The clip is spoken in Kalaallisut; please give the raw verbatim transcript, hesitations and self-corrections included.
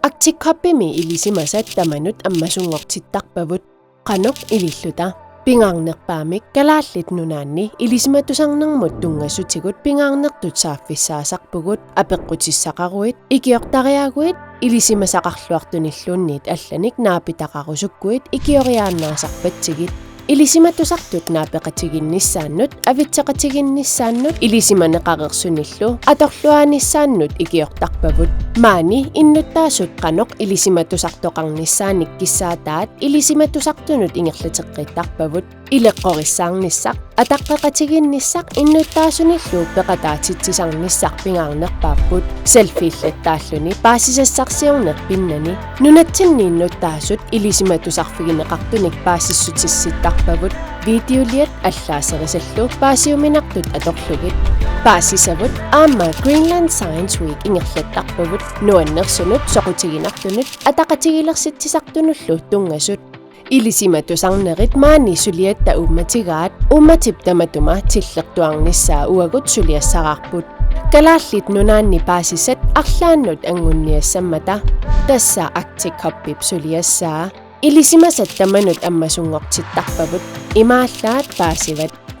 Arctic Hubimi ilisimasat tamanut ammasunngortittarpavut. Qanoq ililluta? Pingaarnerpaamik Kalaallit Nunaanni ilisimatusarnermut tunngasutigut pingaarnertut saaffissaasarpugut. Apeqqutissaqaruit, ikiortariaaguit, ilisimasaqarluartunilluunniit allanik naapitaqarusukkuit ikioriaannaasarpatsigit. Ilisimatusartut naapeqatigiinnissaannut, avitseqatigiinnissaannut, ilisimaneqareersunillu atorluaanissaannut ikiortarpavut. Maani innuttaasut qanoq ilisimatusartoqarnissaanik kissaataat ilisimatusartunut ingerlateqqittarpavut. Ileqqorissaarnissaq, ataqqeqatigiinnissaq innuttaasunillu peqataatitsisarnissaq pingaarnerpaapput, selfiellattaalluni paasisassarsiorneq pinnani. Nunatsinni innuttaasut ilisimatusarfigineqartunik paasissutissittarpavut, videoliat allaaserisallu paasiuminartut atorlugit. Paasisavut aamma Greenland Science Week ingerlattarpavut, nuannersunut soqutiginartunut ataqatigilersitsisartunullu tunngasut. Ilisimatusarnerit maani suliatta uummatigaat, uummatip tamatuma tillertuarnissaa uagut suliassaraarput. Kalaallit Nunaanni paasisat arlaannut angunniassammata. Tassa Arctic Hubip suliassaa. Ilisimasat tamanut ammasunngortittarpavut. Imaallaat paasivat.